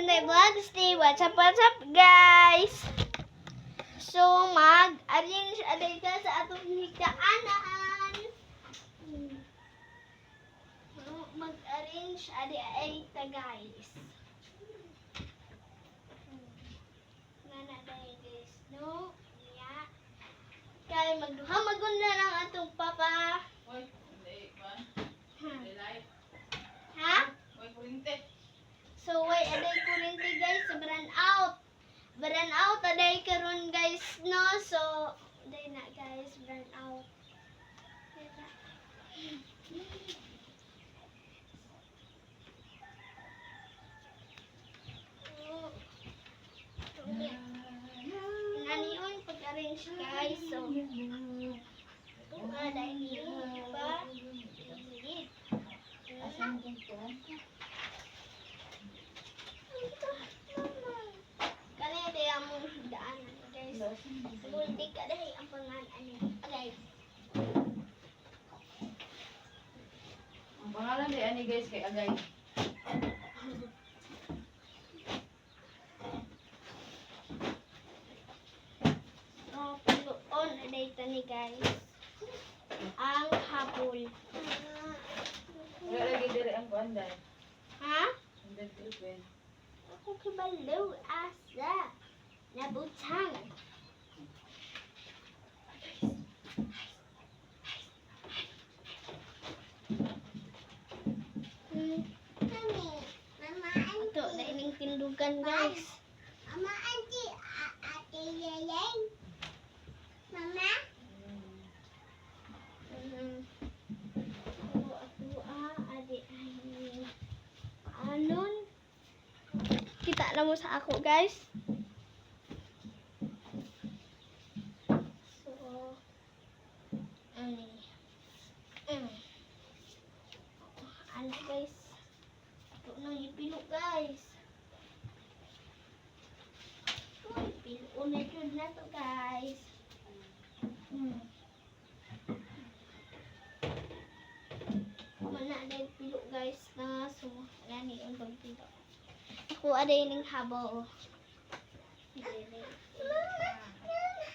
Sunday Vlogs Day. What's up, guys? So, mag-arrange aday ka sa atong higdaanan. Mag-arrange aday ay ta, guys. Nana day, guys, no? Yeah. Kay magduha magun na lang atong papa. Hoy, hindi ba? Hindi live. Ha? Hoy, kurinte. So, way aday kurente, guys, brand out. Brand out aday karon, guys, no? So, aday na, guys, brand out. Ayan na. Oh. Nanion pag-arrange, guys. So, aday ni pa. Asan dito? Kani day among daanan, guys. Multi ka dahil ang pangalan ani. Okay. Ang pangalan ni ani, guys, kay Agay. So, piloon aday tani, guys. Ang habol. Wala lagi diri ang kuan dai. Ha? Ang bed open. Ako kibalo asa. Nabutang. Ito, na ining tindugan, guys. Mama, auntie, ate Yeleng. Mama, Ako, ato, ah, adi, ay, anon. Kita na mo sa ako, guys. So, ani. Ano, guys? Ito nang ipilo, guys. Uy, pilo na jud na to, guys. Mana aday pilo, guys, na so nani ang pagpilo. Ako aday ning habo. Dili. Mama, Mama,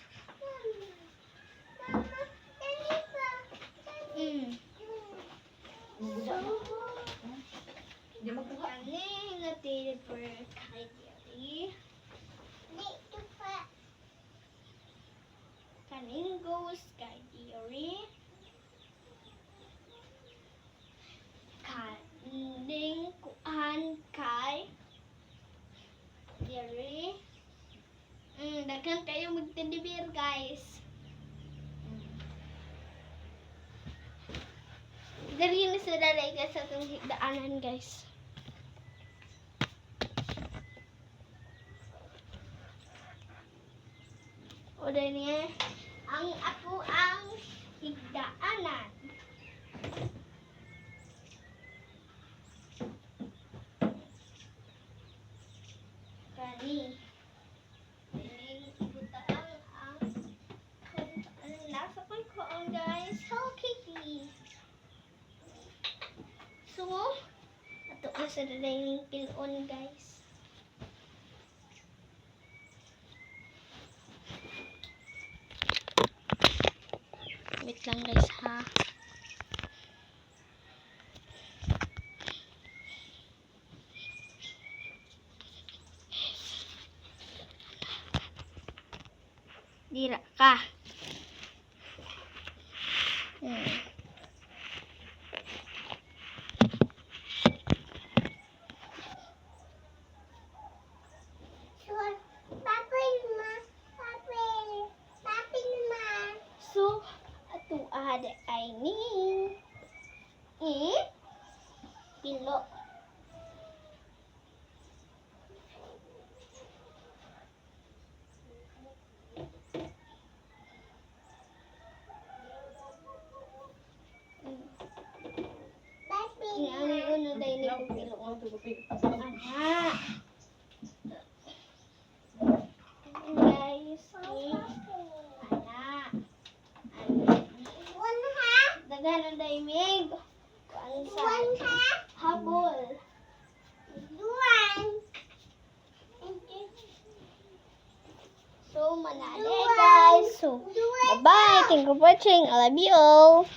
Mama, dali pa. So, Hindi magkuha. kani nga paper kay diri. Dito pa. Kaning ghost kay diri. Kaning kuan kay diri. Daghan kayo magteddy bear, guys. Dali na sa dalay, guys, sa itong daanan, guys. O dahil niya, ang ako ang higdaanan. Kani. Dining ibutaang ang kung ano nasa ko'y koon, guys. Hello Kitty. So, ato ko sa dining pilon, guys. Wait lang, guys, ha. Dira ka. So, papel ma, papel, papel ma. So, ato ada ay ni pilo. Papel Ni ma. ano yun na ni pilo. Ana. Guys, ni ana. Ana. One ha? Daghan ang daimig. Kuan sa One ha? habol. One. Manali guys. So, bye-bye. Thank you for watching. I love you all.